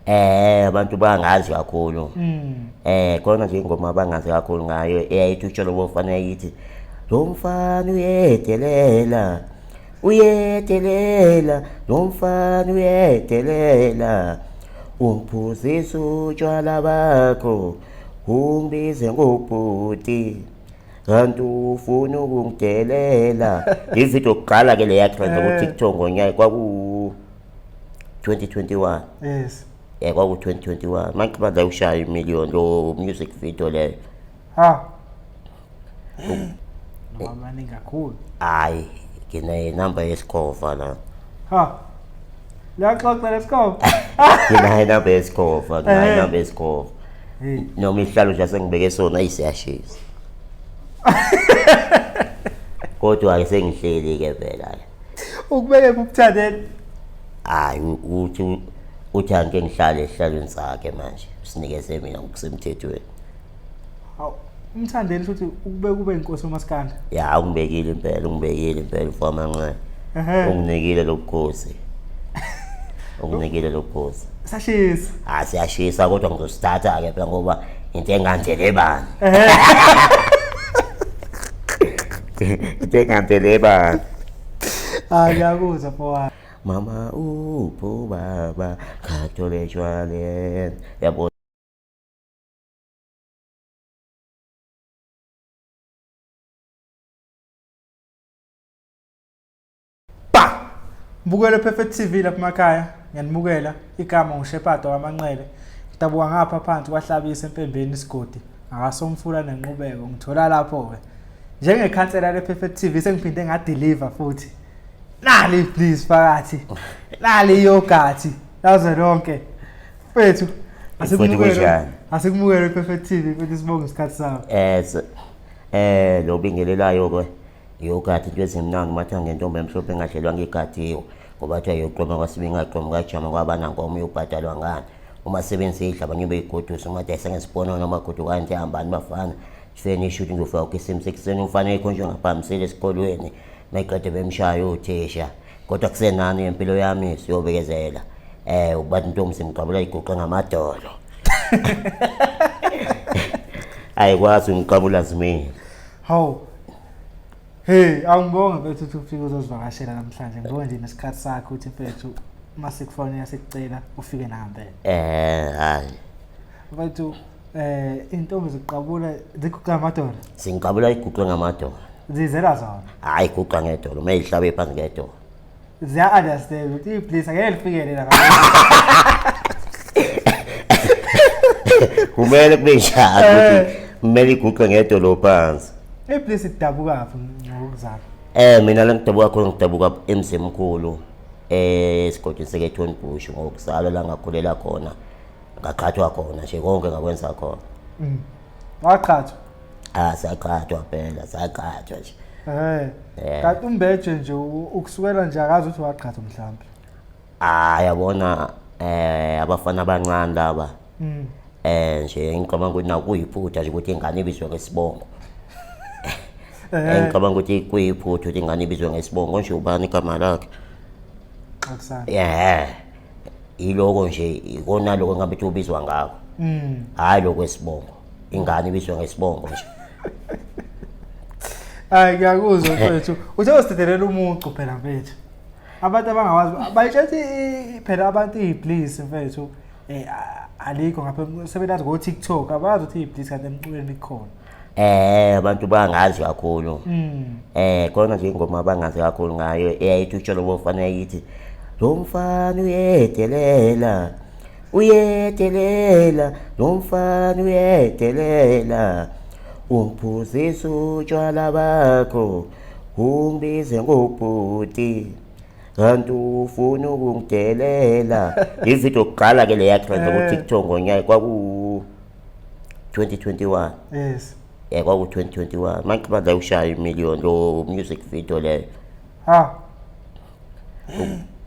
Abantu bangazi kakhulu. Khona nje ingoma abangazi kakhulu ngayo eyayithi utsholo bofana yayithi lo mfana uyedelela uyedelela lo mfana uyedelela ungiphuzisa utshwala bakho ungibize ngobhuti kanti ufuna ukungidelela. Ividiyo yokuqala ke leya trend ku-TikTok ngonyaka kwaku 2021. Yes. Kwaku 2021 manje bandla ushaya imillion lo music video leyo. Ha. Noma maningi kakhulu. Hayi, ngine number yesikhova la. Ha. Liyaxoxa lesikhova. Nginayo inamba yesikhova, nginayo inamba yesikhova. Noma isihlalo nje sengibeke sona ayisiyashisa. Kodwa ke sengihleli ke phela. Ukubeke ubuthandeni. Hayi, uthi angike ngihlale esihlalweni sakhe manje, sinikeze mina ngokusemthethweni. Hawu, umthandeni futhi ukubeka ube inkosi uMaskandi. Ya, ungibekile impela, ungibekile impela mfana manqe. Unginikile lobukhosi. Unginikile lobukhosi. Sashisa. Ah, siyashisa kodwa ngizosithatha ke phela ngoba into engandele bani. Into engandele bani. Ah, ngiyakuzwa mfowami. Mama upho baba khathole tshwaleni. Yabo. Ba! Mbukelo Perfect TV lapha emakhaya, ngiyanimukela. Igama nguShepherd waManqele. Ngidabuka ngapha phansi kwaHlabisa eMpembeni isigodi. Ngakasomfula nenqubeko ngithola lapho-ke. Njengekhansela le-Perfect TV sengiphinde ngadeliver futhi. Nali please phakathi. Nali yogurt lazo lonke. Mfethu, asikumukele. Asikumukele Perfect TV futhi sibonge isikhathi sakho. Lo bingelelayo ke yogurt into ezimnandi mathanga ngentombi emhlophe engadlelwa ngigadiwe ngoba kuthiwa yoqoma kwasibe ingaqomi kajama kwaba nankomo uyobhadalwa ngani uma sebenzisa idla abanye beyigodusa uma dayisa ngesibhono noma goduka nje hambani bafana feni isho ukuthi ngizofika ukhisimusi ekuseni umfana ekhonjwe ngaphambisile esikolweni mayiqede bemshaya othisha kodwa kusenani impilo yami siyobekezela ubathi intombi simqabula iguqe ngamadolo ayikwazi umqabula zimile. Hawu. Hey, angibonge mfethu ukuthi ufike uzosivakashela namhlanje. Ngibonge nje nesikhathi sakho ukuthi mfethu uma sikufonela sikucela ufike nangempela. Hayi. Mfethu intombi ziqabula ziguqa ngamadolo. Singiqabula iguqe ngamadolo. Zizela zona. Hayi, guqa ngedolo, uma ihlabe phansi ngedolo. Ziya understand ukuthi please angeke lifikele la. Kumele kube njalo ukuthi kumele iguqe ngedolo phansi. Please idabuka phi ngokuzalwa? Mina la ngidabuka khona ngidabuka eMzimkhulu esigodini seke Bush ngokuzalwa la ngakhulela khona. Ngaqhathwa khona nje konke ngakwenza khona. Waqhathwa? Ah, saqhathwa phela, saqhathwa nje. Kanti umbeje nje ukusukela nje akazi ukuthi waqhathwa mhlawumbe. Ah, yabona abafana abancane laba. Nje ngicabanga ukuthi nakuyiphutha nje ukuthi ingane ibizwe ngesibongo. Ngicabanga ukuthi kuyiphutha ukuthi ingane ibizwe ngesibongo nje ubani igama lakhe. Akusana. Yeah. Iloko nje ikona lokho ngabe uthi ubizwa ngakho. Hayi lokho esibongo. Ingane ibizwe ngesibongo nje. Hayi ngiyakuzwa mfethu. Uthe usidedelela umucu phela mfethu. Abantu abangawazi bayitshela phela abantu ibliss mfethu. Alikho ngapha sebenazi ngo TikTok abazi ukuthi ibliss kanti emculweni ikhona. Abantu bangazi kakhulu. Khona nje ingoma abangazi kakhulu ngayo eyayithi utsholo bofana yayithi lo mfana uyedelela uyedelela lo mfana uyedelela ungiphuzisa utshwala bakho ungibize ngobhuti kanti ufuna ukungidelela. Ividiyo yokuqala ke leya trend ku TikTok ngonyaka kwaku 2021. Yes. Kwaku 2021 manje bandla ushaya imillion lo music video leyo. Ha.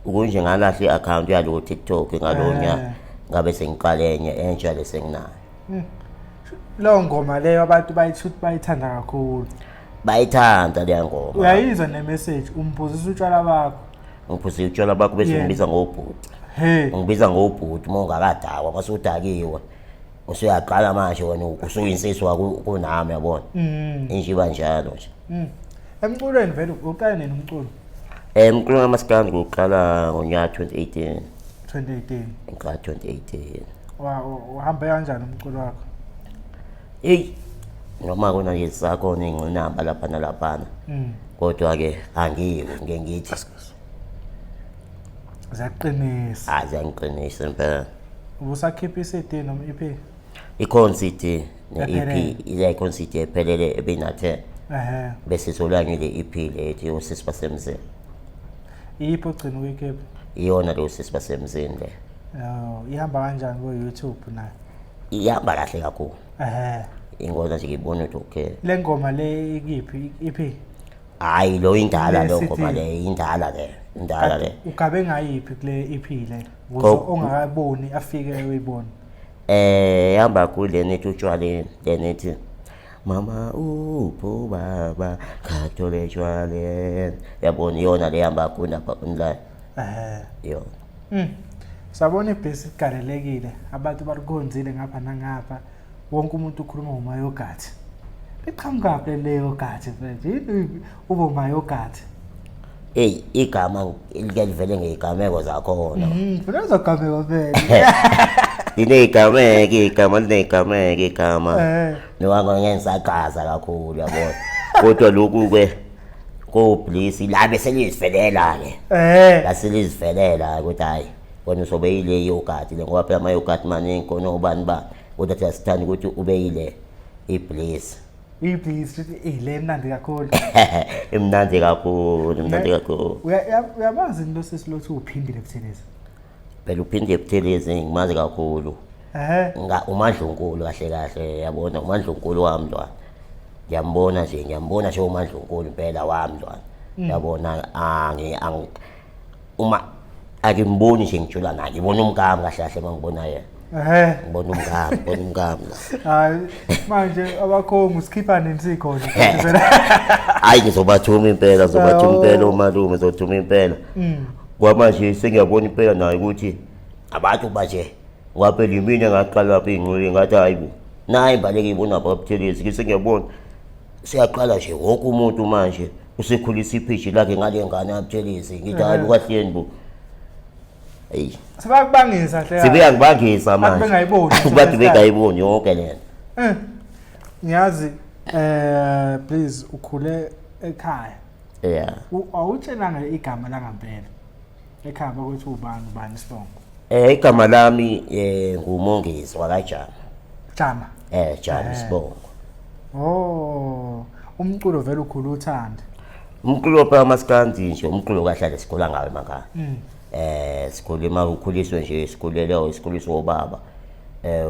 Ukunje ngalahla i-account yalo TikTok ngalonya ngabe sengiqale enye entsha lesenginayo. Leyo ngoma leyo abantu bayithuthi bayithanda kakhulu. Bayithanda leya ngoma. Uyayizwa ne message umphuzisa utshwala bakho. Umphuzisa utshwala bakho bese ngibiza ngobhuti. Hey. Ungibiza ngobhuti uma ungakadakwa, mase udakiwe usuyaqala manje wena usuyinsizwa kunami, yabona. Inje iba njalo nje. Emculweni vele uqala nini umculo? Umculo kamaskandi ngiwuqala ngonyaka 2018. 2018. Ngiqala 2018. Uhambe kanjani umculo wakho? Eyi, noma kona nje zisakhona iy'ngqinamba lapha nalaphana, kodwa-ke angiki ngike ngithi Ziyaqinisa. Hayi, ziyangiqinisa impela. Ubusakhipha i-CD noma i-EP? Ikhona i-CD ne-EP. Ephelele. Ile ikhona i-CD ephelele ebina-10. Bese solanye le EP le ethi Osisi Basemzini. Iyiphi ogcina ukuyikhipha? Iyona le Osisi Basemzini le. Oh, ihamba kanjani ku-YouTube nayo? Ihamba kahle kakhulu. Ingoma nje ngibona ukuthi okay. Le ngoma le ikiphi? EP? Hayi, lo indala Le lo CD. ngoma le indala le. Indala le. Ugabe ngayiphi kule EP le? Ukuze ongakaboni afike uyibone. Hamba kule nethi utshwaleni, le nethi mama upho baba khathole tshwaleni. Yabona iyona le hamba kakhulu lapha online. Iyona. Sabona ibhesi igalelekile, abantu balikhonzile ngapha nangapha. Wonke umuntu ukhuluma ngomayogathi. Liqhamukaphi le yogathi mfethu? Yini ube umayogathi? Eyi, igama like livele ngeyigameko zakhona. Phela uzogameka vele. Lineyigameko igama, lineyigameko igama. Noma ngeke ngisaqhaza kakhulu, yabona. Kodwa lokhu-ke koBliss la bese lizivelela-ke. La selizivelela ukuthi hhayi, wena uzobe yile yogathi le, ngoba phela ama-yogathi maningi khona obani bani. Kodwa thina sithanda ukuthi ube yile iBliss. iBliss futhi le imnandi kakhulu. Imnandi kakhulu, imnandi kakhulu. Uyamazi into sisi lothi uPhindile Buthelezi? Phela uPhindile Buthelezi ngimazi kakhulu. Nga uMandlunkulu kahle kahle, yabona uMandlunkulu wami lwana. Ngiyambona nje, ngiyambona nje uMandlunkulu impela wami lwana. Yabona uma akimboni nje ngijula naye, ngibona umkami kahle kahle mangibona yena. Ngibona umkami, ngibona umkami la. Hayi, manje abakhongi usikhipha nini sikhona? Hayi, ngizobathuma impela, ngizobathuma impela omalume, ngizothuma impela. Kwamanje sengiyabona impela naye ukuthi abantu baje ngaphela imini engaqala lapha iy'nqwele, ngathi hayi bo, nayi imbaleki ngiyibona lapha Buthelezi, ngise ngiyabona siyaqala nje wonke umuntu manje usekhulisa iphiji lakhe ngale ngane yaButhelezi, ngithi hayi bo, kahleni bo. Eyi. Sebakubangisa hle. Sebeyangibangisa Abantu manje. bengayiboni. Abantu bengayiboni yonke lento. Ngiyazi please ukhule ekhaya. Awutshelanga igama langampela. Ekhaya bakuthi ubani, ubani isibongo? Igama lami nguMongezi wakaJama. Jama. Jama isibongo. Oh, umculo vele ukhulu uthanda. Umculo phela maskandi nje, umculo kahle lesikhola ngawo emakhaya. Sikhule uma ukhuliswe nje, sikhulele isikhuliswe obaba.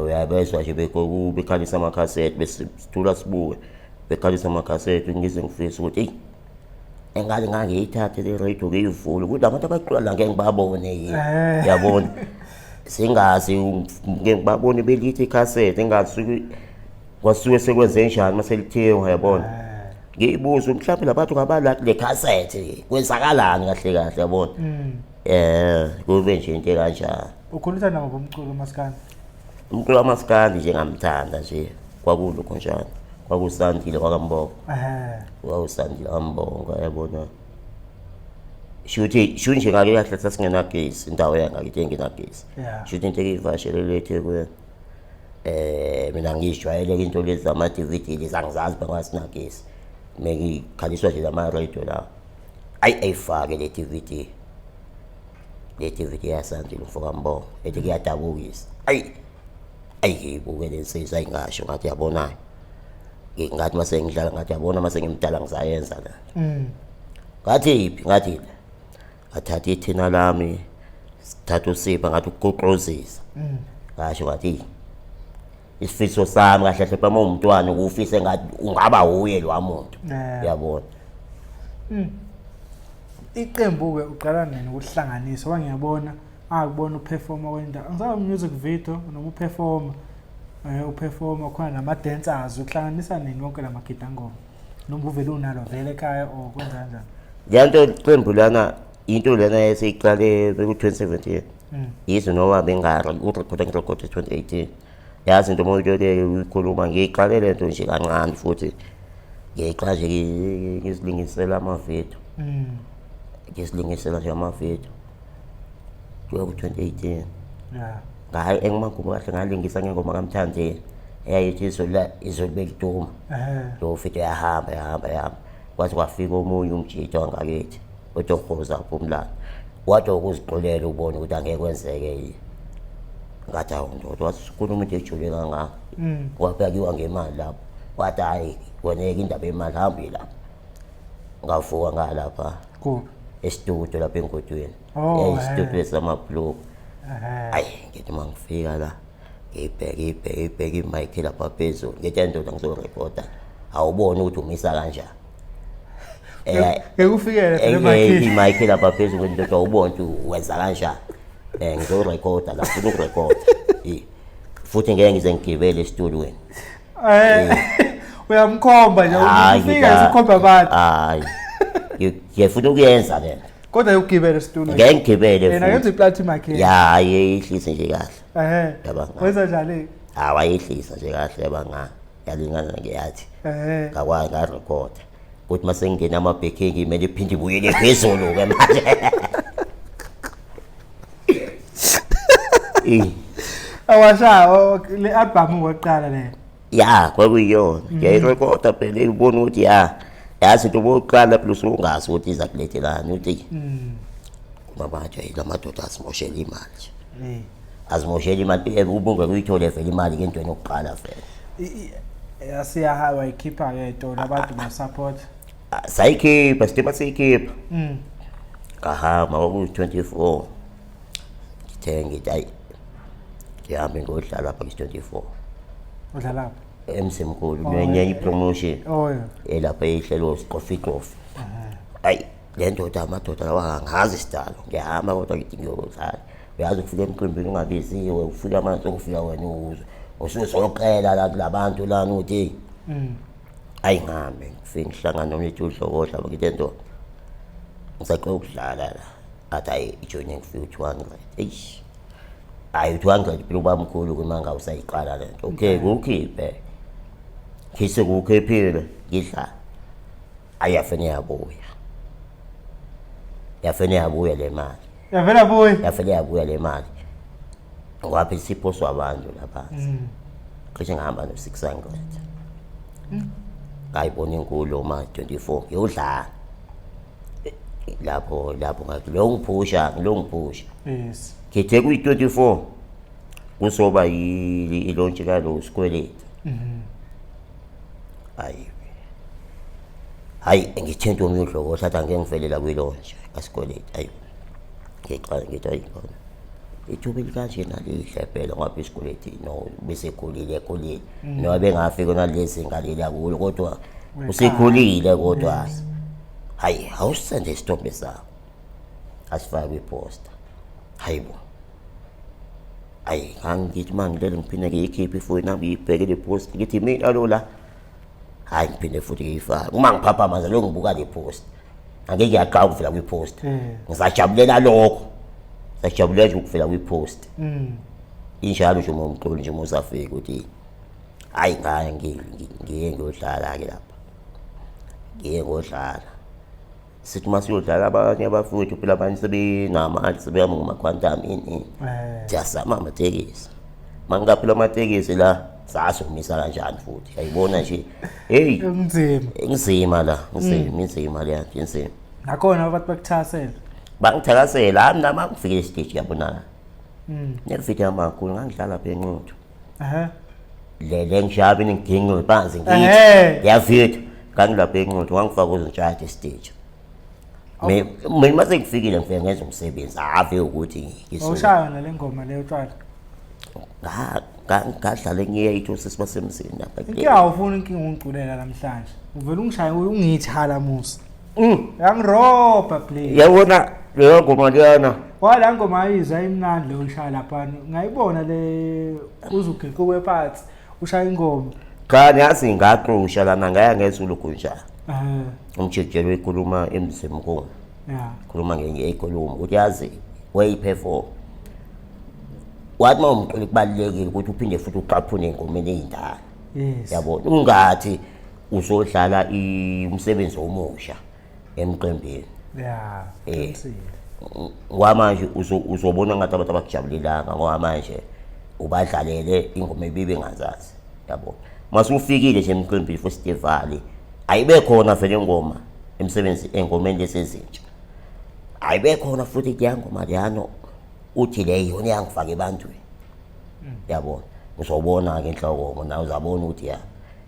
Uyabezwa nje bekhalisa amakhasethi, bese sithula sibuke. Bekhalisa amakhasethi, ngize ngifise ukuthi eyi, engathi ngangiyithathe le radio ngiyivule ukuthi abantu abacula la ngeke ngibabone yini. Yabona? Singazi ngeke ngibabone belithi ikhasethi, engazi kwasuke sekwenze njani mase lithiwa, yabona? Ngiyibuza mhlawumbe labantu ngabala kule khasethi kwenzakalani kahle kahle, yabona? Kube nje into ekanjani. Ukhulisa nabo bomculo maskandi? Umculo wamaskandi nje ngamthanda nje, kwakulokho njalo. Kwakusandile kwaKambongo. Kwakusandile kwaKambongo, yabona. Shuthi shuthi nje ngake kahle sasingenagesi, indawo yangakithi engenagesi. Shuthi into ekuyivashelele eThekwini. Mina ngijwayele into lezi zama DVD lezi angizazi bangasinagesi. Mekikhaliswa nje lama radio la. Ayi ayifake le DVD. Le DVD yaSandile mfokaMbongo ethi kuyadabukisa. Ayi ayi ngiyibuke le nsizwa ayingasho ngathi yabona. Ngathi mase ngidlala ngathi yabona mase ngimdala ngizayenza la. Ngathi iphi ngathi la. Ngathatha ithina lami sithatha usipha ngathi ukuqoqozisa. Ngasho ngathi isifiso sami kahle kahle uma umntwana ukufise ngathi ungaba uye lo muntu. Yabona. Iqembu ke uqala nini ukuhlanganisa? Ngoba ngiyabona akubona uperforma kwendawo. Angisazi music video noma uperforma. Uperforma khona nama dancers, uhlanganisa nini wonke lamagidangoma? Noma uvele unalo vele ekhaya or kwenza kanjani? Le nto iqembu lana into lena esiyiqale beku 2017. Yize noma bengarekhoda, ngirekhode 2018. Yazi into umuntu uyikhuluma, ngiyiqale le nto nje kancane, futhi ngiyiqala nje ngizilingisela amavidiyo. Ngizilingisela nje amavidiyo kuya ku-2018. Ngayi engimaguma kahle, ngalingisa ngengoma kaMthandeni eyayithi izulu izulu beliduma. Lo video yahamba yahamba yahamba, kwaze kwafika omunye umjito wangakithi otohoza phumlana, wathi ukuziqulela ubone ukuthi angeke kwenzeke yini. Ngathi awu ndoda, wathi ukhuluma into ejule kangaka, kwabhekiwa ngemali lapho. Wathi hhayi wena-ke indaba yemali, hambe lapho. Ngavuka ngalapha. Kuphi? Esitudio lapha engodweni. Oh, Isitudio esamabhuluku. Ayi, ngithi uma ngifika la ngibheke ibheke ibheke i-mic lapha phezulu, ngithi ndoda ngizorekhoda, awuboni ukuthi umisa kanjani. Ngeke ufikele phela emakini. I-mic lapha phezulu, ndoda awuboni ukuthi wenza kanjani. Ngizorekhoda la, ngifuna ukurekhoda. Futhi ngeke ngize ngigibele esitulweni. Uyamkhomba nje, ufika ukhomba abantu. Hayi. Ngiyafuna ukuyenza le nto. Kodwa ukugibela esitulweni. Ngeke ngigibele Yena futhi. kenza iplathi makhe. Ya, ayeyihlise nje kahle. Yabanga. Wenza njani? Hayi, wayehlisa nje kahle yabanga. Yalingana ngiyathi. Ngakwazi ngarekhoda. Kuthi mase ngingena ama-backing imele iphinde ibuyele phezulu ke manje. Awasha le album oqala le. Ya, kwakuyiyona. Ngiyayirekhoda phela, ibona ukuthi ya. Yazi into obuqala phela usungazi ukuthi iza kulethelani uthi. Mabanje la madoda asimoshela imali nje. Azimoshela imali, ubunge kuyithole vele imali ke entweni yokuqala vele. Asiyaha wayikhipha ke tona abantu ba support. Sayikhipha, sitima siyikhipha. Ngahamba kwakuyi-24. Ngithe ngithi ayi ngihambe ngiyodlala lapha ku-24. Udla lapha? Emzimkhulu nenye i-promotion. Oh yeah. Elapha ehlelo siqofi qofi. Ayi le ndoda, amadoda lawa angazi isidalo. Ngiyahamba kodwa ngithi ngiyodlala. Uyazi ufika emcimbini ungabiziwe, ufika manje ukufika wena uzwe. Usuzoqela la kulabantu lana uthi ayi ngihambe ngifike ngihlangana nomntu udlokodla ngithi ndoda ngisaqala ukudlala la. Athi ayi i-joining fee 200. Eish. Hayi 200 phela ubamkhulu kuma ngawusayiqala le nto. Okay, kukhiphe. Khise kukhiphile ngidlala. Ayi yafene yabuya. Yafene yabuya le mali. Yavela buya. Yafene yabuya le mali. Ngwaphi isipho swabantu lapha. Cishe ngihamba no 600. Ngayibona inkulu ma 24 ngiyodlala. Lapho lapho ngathi lo ngiphusha, lo ngiphusha. Yes. Ngithe kuyi 24 kusoba ilaunch kalo sikweleti. Hayi. Hayi ngithe into omyodloko thatha ngeke ngivelela kwilaunch kasikweleti. Hayi. Ngiqala ngithi ayi khona. Ithuba elikanje nalihle phela ngoba isikweleti no bese khulile khulile. Noma bengafika nalezi ngaleli akulo kodwa usekhulile kodwa. Hayi awusende isithombe sakho. Asifake kwiposter. Hayibo. Ayi ngangithi mangilele ngiphinde ngiyikhiphe ifoni nami ngiyibheke le post ngithi mina lo la. Hayi ngiphinde futhi ngiyifake. Uma ngiphaphama nje lo ngibuka le post. Angeke ngiyaqala ukuvela kwipost. Ngisajabulela lokho. Ngisajabulela nje ukuvela kwipost. Injalo nje uma umculo nje uma usafika uthi hayi ngaye ngiye ngiyodlala ke lapha. Ngiye ngodlala. Sithi uma siyodlala abanye abafowethu phela abanye sebenamali sebehamba ngama-quantum ini. Siyazama amatekisi. Mangaphela amatekisi la sasomisa kanjani futhi. Ayibona nje. Hey, Kunzima. Inzima la, inzima, inzima le nto inzima. Nakhona abantu bakuthasela. Bangithakasela, hami nami ngifike estage yabonakala. Nevideo yamakhulu ngangidlala lapha eNquthu. Le le ngishabe ngiginqe phansi ngithi. Yavideo ngangilapha eNquthu ngangifaka uzintshaya estage. Mina mase ngifikile ngifike ngenza umsebenzi ave ukuthi ngisuke. Ushaya nale ngoma leyo tshwala. Ngadlala enye yethu sesibasemzini lapha. Inkinga awufuni inkinga ungiculela namhlanje. Uvela ungishaye ungithi hala musa. Yangiroba please. Yabona leyo ngoma leyana. Wala ngoma ayizwa imnandi leyo ushaya lapha. Ngayibona le uzugiquke phansi ushaya ingoma. Cha yazi ngaqusha lana ngaya ngezulu kunjani. Umjejelo ekhuluma emzimkhulu. Yeah. Khuluma ngenye ikhuluma ukuthi yazi wayiperform. Wathi uma umculi kubalulekile ukuthi uphinde futhi uqaphune ey'ngomeni ey'ndala. Yes. Yabona, ungathi uzodlala umsebenzi omusha emqembini. Yeah. Eh. Ngoba manje uzobona ngathi abantu abakujabulelanga ngoba manje ubadlalele ingoma ebibe ngazazi. Yabo. Mase ufikile nje emcimbini festival ayibe khona vele ingoma emsebenzi engomeni lesezintsha. Ayibe khona futhi kuyangoma leyano uthi le yona yangifaka ebantwini. Yabona. Uzobona ke inhloko nawe uzabona ukuthi ya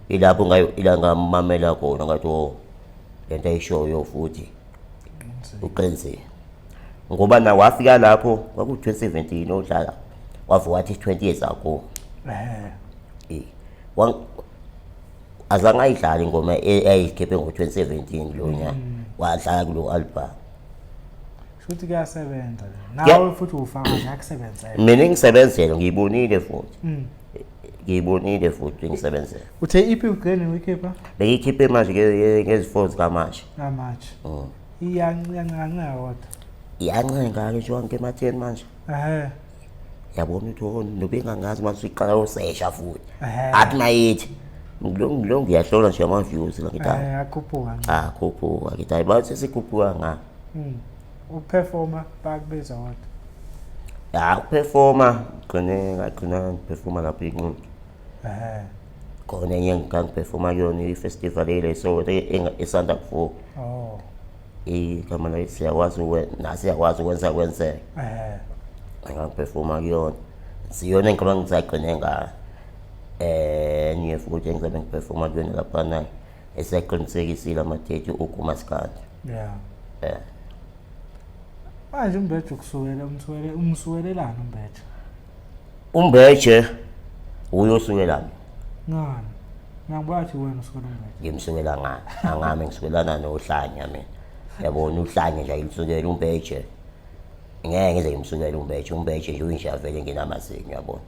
ilapho ngayo ila ngamamela khona ngathi oh lento ayishoyo futhi uqinisile. Ngoba na wafika lapho kwaku 2017 odlala wavuka wathi 20 years ago. Eh. Azange ayidlale ingoma eyayikhiphe ngo-2017 lo nyaka, wadlala kulo album. Shuthi kuyasebenza nawe futhi ufaka ngiyakusebenzela. Mina ngisebenzele ngiyibonile futhi. Ngiyibonile futhi ngisebenzele. Uthe iphi ugcine uyikhipha? Bengiyikhiphe manje ngezi-4 zikaMashi. Kamashi. Iyancanca kodwa. Iyancenga-ke nje wanke ematheni manje. Ehhe. Yabona ukuthi nobe ngangazi manje uyiqala usesha futhi. Athi mayithi ngilo ngiyahlola nje ama-views la ngithi hayi. Akhuphuka. Akhuphuka ngithi hayi bathi sesikhuphuka nga. Uperforma bakubiza kodwa. Ya uperforma gcine ngagcina ngiperforma lapho inqundu. Ehhe. Khona enye ngiperforma kuyona i-festival ele so esanda kuvuka. Oh. Igama layo siyakwazi ukwenza siyakwazi ukwenza kwenzeke. Eh. Ngiperforma kuyona. Siyona engicabanga ngisagcine ngayo. Enye futhi engizabe ngiperforma kuyona lapha nayo esaqinisekisile ama-date uGumasikandi. Yeah. Eh. Manje uMbeje ukusukela umsukelelana uMbeje. UMbeje uyosukelana. Ngani? Ngiyabathi wena usukela uMbeje. Ngimsukela ngani? Angami ngisukelana nohlanya mina. Yabona uhlanya nje ayilisukela uMbeje. Ngeke ngize ngimsukele uMbeje, uMbeje nje uyinja vele nginamazinyo yabona.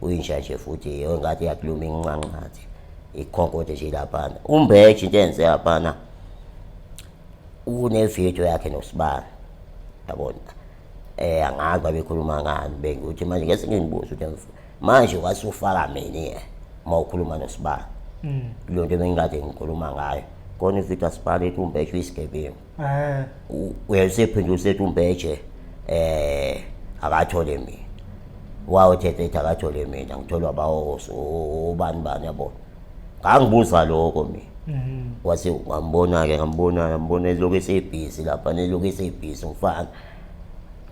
Uyinja nje futhi engathi iyakuluma inqanqathi. Ikhonkothe nje laphana. uMbeje into enze laphana une-video yakhe noSibani. Yabona. Angazi babekhuluma ngani benguthi manje ngeke ngibuze ukuthi manje wasufaka mina uma ukhuluma noSibani. Leyo nto bengikade ngikhuluma ngayo. Khona ivideo asibhale ethi uMbeje uyisigebengu. Eh. Uyasephendula usethi uMbeje akathole mina. Wawuthethe ethi akathole mina ngitholwa bawo ubani bani yabona. Ngangibuza lokho mina. Wase ngambona-ke ngambona elokhu esebhizi lapha nelokhu esebhizi ngifana.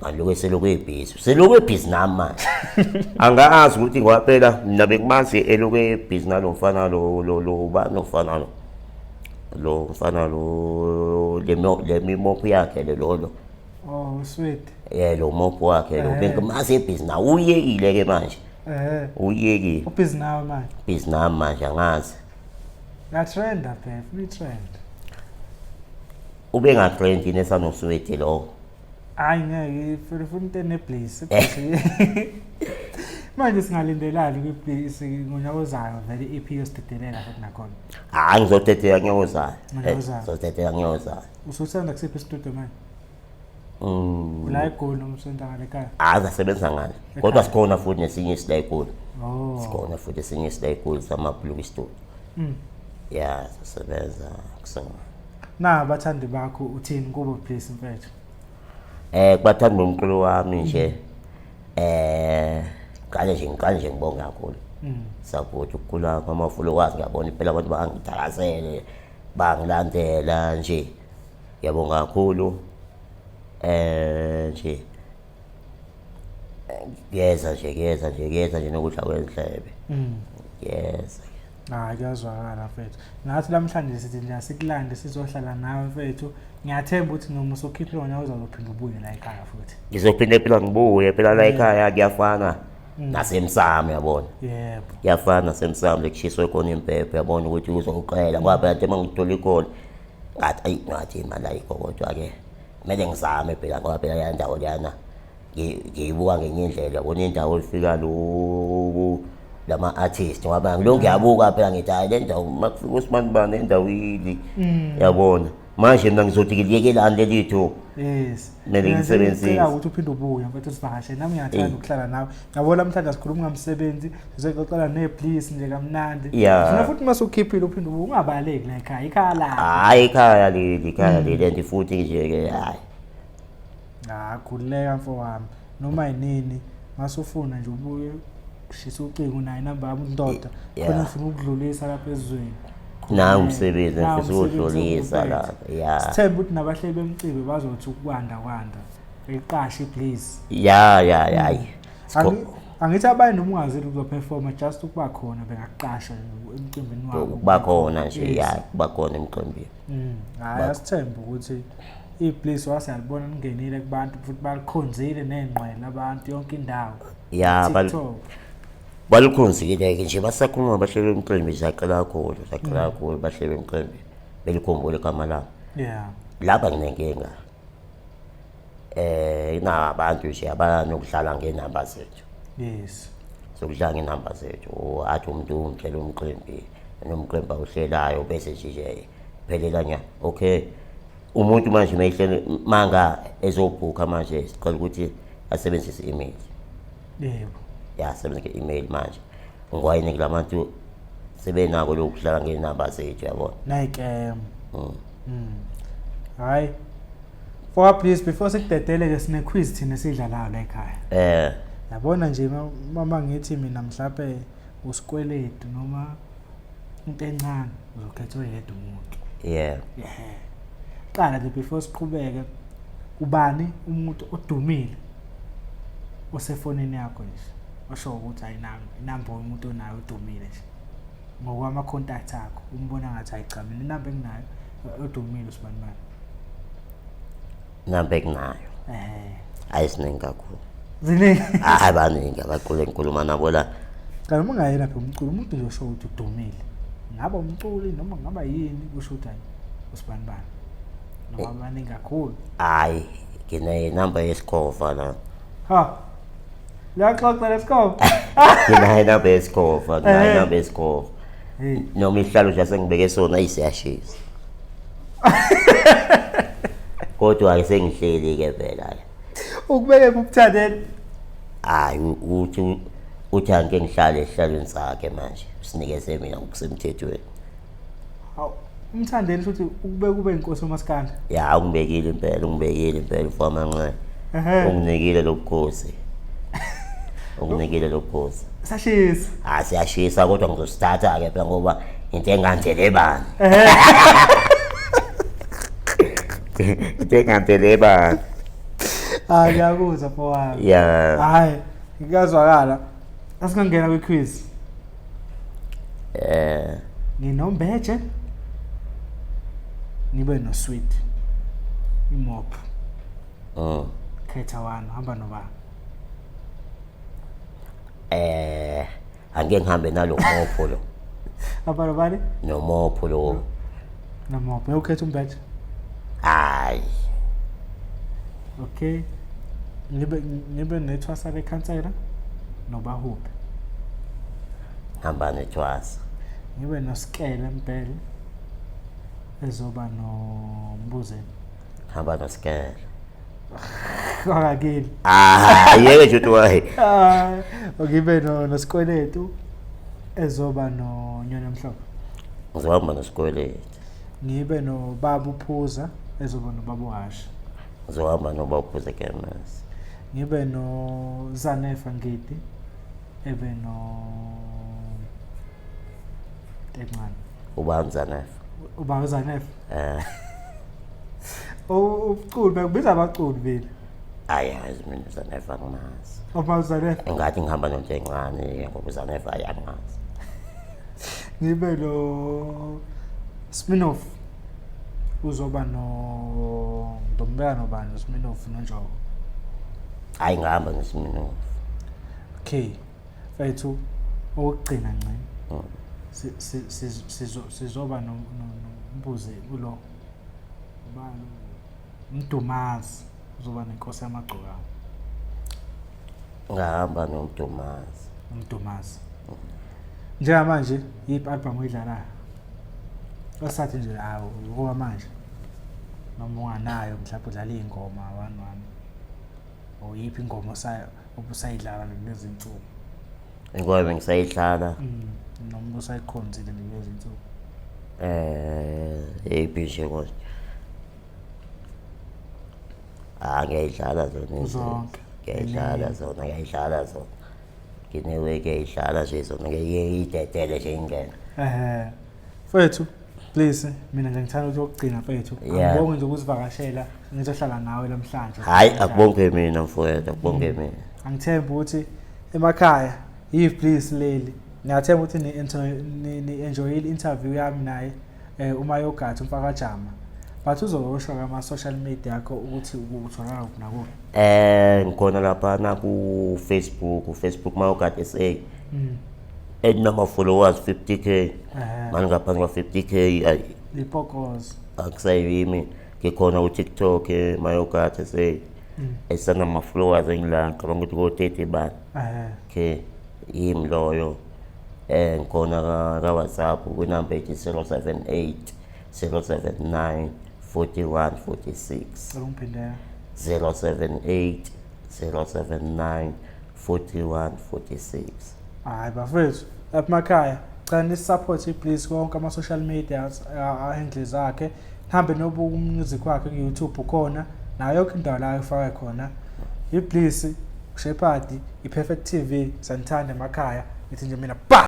Ngalokhu eselokhu ebhizi. Selokhu ebhizi nami manje. Angazi ukuthi ngoba phela mina bekumazi elokhu ebhizi nalo mfana lo lo lo ubani lo mfana lo. Lo mfana lo le mimophu yakhe le lo. Oh, sweet. Eh lo mophu wakhe lo bekumazi ebhizi nawe uyekile ke manje. Eh. Uyekile. Ubhizi nawe manje. Ubhizi nami manje angazi. Ngatrenda phela, free trend. Ube ngatrend yini esanosweet lo. Hayi ngeke ifuna into enebliss. Manje singalindelani kwibliss ngonyaka ozayo vele i-EP yosidedelela futhi nakhona. Hayi ngizodedela ngonyaka ozayo. Ngizodedela ngonyaka ozayo. Usuthanda kusiphi isitudio manje? Ula eGoli noma usenda ngale ekhaya? Hayi ngasebenza ngale. Kodwa sikhona futhi nesinye isila eGoli. Oh. Sikhona futhi esinye isila eGoli samabhuluku istudio. Yeah, sisebenza kusona. Na bathandi bakho uthini kubo please mfethu? Kubathandi bomculo wami nje. Ngale nje ngibonga kakhulu. Support ukukhula kwama-followers ngiyabona impela abantu bangithakasele, bangilandela nje. Ngiyabonga kakhulu. Nje kuyeza nje nokudla kwendlebe. Kuyeza. Hayi kuyazwakala mfethu. Nathi namhlanje sithi nje asikulande sizohlala nawe mfethu. Ngiyathemba ukuthi noma usukhiphe wona uzophinda ubuye la ekhaya futhi. Ngizophinda phela ngibuye phela la ekhaya kuyafana nasemsamo yabona. Yebo. Kuyafana nasemsamo lekushiswe khona impepho yabona ukuthi uzoqela ngoba phela nje mangithola ikhona ngathi ayi ngathi imali ayikho kodwa ke kumele ngizame phela ngoba phela le ndawo leyana ngiyibuka ngenye indlela yabona indawo ifika lo lama artist ngoba ngilokhu ngiyabuka phela ngithi hayi le ndawo makufika usibanibani le ndawo yili yabona. Manje mina ngizothi ngiliyekelani leli thuba? Yes. Kumele Mina ngilisebenzise. ngicela ukuthi uphinde ubuye mfethu sivakashe. Nami ngiyathanda ukuhlala nawe. Yabo namhlanje asikhulumi ngamsebenzi, sizoxoxela neebliss nje kamnandi. Yeah. Funa futhi uma usukhiphile uphinde ubuye ungabaleki la ekhaya. Ikhaya lakho. Hhayi, ikhaya leli, ikhaya leli, and futhi nje-ke hhayi. Ah, khululeka mfowami. Noma yinini masufuna nje ubuye ushisa ucingo nayo inamba yami ndoda. Khona ngifuna ukudlulisa lapha ezweni. Nawu umsebenzi Nawu ngifisa umsebenzi ukuwudlulisa engikuphethe. lapha. Ya. Sithembe ukuthi nabahleli bemcimbi bazothi ukwanda kwanda. Iqashe please. Ya ya ya. Hayi. Angithi abanye noma ungazile ukuzoperforma just ukuba khona bengakuqasha emcimbini wabo. Ukuba khona nje, Yes. ya, kuba khona emcimbini. Hhayi, asithembe ukuthi ibliss wasiyalibona lingenile kubantu futhi balikhonzile ney'ngqwele abantu yonke indawo. Ya, TikTok. Balukhonzile-ke nje, basakhuluma bahlele umcimbi, siyacela kakhulu, siyacela kakhulu, bahlele umcimbi belikhumbule igama lami. Lapha nginenkinga. Inabantu nje abanokudlala ngenamba zethu. Yes. Sokudlala ngenamba zethu. Athi umuntu ungihlela umcimbi, nomcimbi awuhlelayo bese nje nje phelela nya. Okay. Umuntu manje mayihlele manga ezobhuka manje sicela ukuthi asebenzise i-email. Yebo. Ya, asebenzise i-email manje. Ngwayini kulabantu sebenako lokudlala ngenamba zethu, yabona. Nayike. Hayi. For please before sikudedele ke sine quiz thina esidlalayo la ekhaya. Yabona nje mama ngithi mina mhlawumbe usikweletu noma into encane uzokhetha oyedwa umuntu. Yeah. Yeah. Qala nje before siqhubeke, ubani umuntu odumile osefonini yakho nje osho ukuthi ayinanga inamba umuntu onayo odumile nje ngokwama contact akho umbona ngathi ayi cha mina inamba enginayo odumile usibani bani? Inamba enginayo. Ayisiningi kakhulu. Ziningi. Hayi, baningi abacula engikhuluma nabo la. Cha, noma ungayena phela umculo, umuntu nje osho ukuthi udumile. Ngaba umculi noma ngaba yini kusho ukuthi hayi usibani bani. Noma baningi kakhulu. Hayi, ngine number yesikhova la. Ha. Liyaxoxa lesikhova. Nginayo inamba yesikhova, nginayo inamba yesikhova. Hey. Noma isihlalo nje sengibeke sona ayisiyashisa. Kodwa ke sengihleli ke phela. Ukubeke ubuthandeni. Hayi, uthi angike ngihlale esihlalweni sakhe manje. Sinikeze mina ngokusemthethweni. Hawu, umthandeni futhi ukubeka ube inkosi uMaskandi. Ya, ungibekile impela, ungibekile impela mfana Manqele. Unginikile lobukhosi. Unginikile lobukhosi. Sashisa. Ah, siyashisa kodwa ngizosithatha ke phela ngoba into engandele bani. Into engandele bani. Ah, ngiyakuzwa mfowami. Yeah. Hayi, ngiyazwakala. Asingangena kwi quiz. Nginombeje. Nibe no sweet. Imop. Khetha wani, hamba noba. Angeke ngihambe nalo mopho lo. Hamba nobani? Nomopho lo. Nomopho, uyokhetha umbeje. Hayi. Okay. Ngibe nethwasa lekhansela nobahuphe. Hamba nethwasa. Ngibe nosikele impela ezoba nombuzeni. Hamba nosikele. Kwakakini. Ah, yeke nje uthi wayi. Ah, ngibe nosikweletu ezoba nonyona mhlophe. Ngizohamba nosikweletu. Ngibe nobaba uPhuza ezoba nobaba uHasha. Ngizohamba nobaba uPhuza Kemes. Ngibe no Zanefa Ngidi ebe no Tencane. Ubani Zanefa? Ubaba Zanefa? Ubuculi bekubiza abaculi vele. Hayi, yazi mina uZanefa angimazi. Ubaba Zanefa? Ngathi ngihamba noNtencane ngoba uZanefa hayi angimazi. Ngibe lo Sminoff uzoba no Ndombeka nobani uSminoff noNjoko. Hayi, ngihamba noSminoff. Okay. Mfethu okugcina ngci. Sizoba nombuze kulo ubani Mdumazi uzoba nenkosi yamagcokama. Ngahamba noMdumazi. Umdumazi. Njengamanje yiphi album oyidlalayo? Osathi nje awu ngoba manje. Noma unganayo mhlawumbe udlala iy'ngoma one one. Or yiphi ingoma obusayidlala nje kulezi nsuku? Ingoma bengisayidlala. Noma ubusayikhonzile nje kulezi nsuku. Eyiphi nje kodwa? Ah, ngiyayidlala zona. Zonke. Ngiyayidlala zona, ngiyayidlala zona. Nginewe ngiyayidlala nje zona, ngiyidedele nje ingene. Ehhe. Mfethu, please mina nje ngithanda ukuthi okugcina mfethu. Angibonge nje ukusivakashela, ngizohlala nawe namhlanje. Hayi, akubonge mina mfowethu, akubonge mina. Angithembi ukuthi emakhaya yi-please leli. Ngiyathemba ukuthi ni-enjoyile interview yami naye uMayogathi umfakajama. But uzosho ama social media yakho ukuthi utholakala kuphi nakuphi. Ngikhona lapha na ku Facebook, Facebook Mayogathi SA. Enama followers 50K. Manje ngaphansi kwa 50K ay Lipokozo. Akusayimi. Ngikhona ku TikTok Mayogathi SA. Esanama followers engila ngicabanga ukuthi ko 30 bani. Okay, yimi loyo. Ngikhona ka WhatsApp ku number ethi 078 079 41 46. Cela ungiphindele. 078 079 41 46. Hayi bafethu, lapha emakhaya cela ni-support please konke ama social media handle zakhe. Nihambe nobuka umusic wakhe ku YouTube ukhona nayo yonke indawo la efaka khona. I-Bliss, Shepherd, i-Perfect TV, sanithanda emakhaya. Ngithi nje mina ba.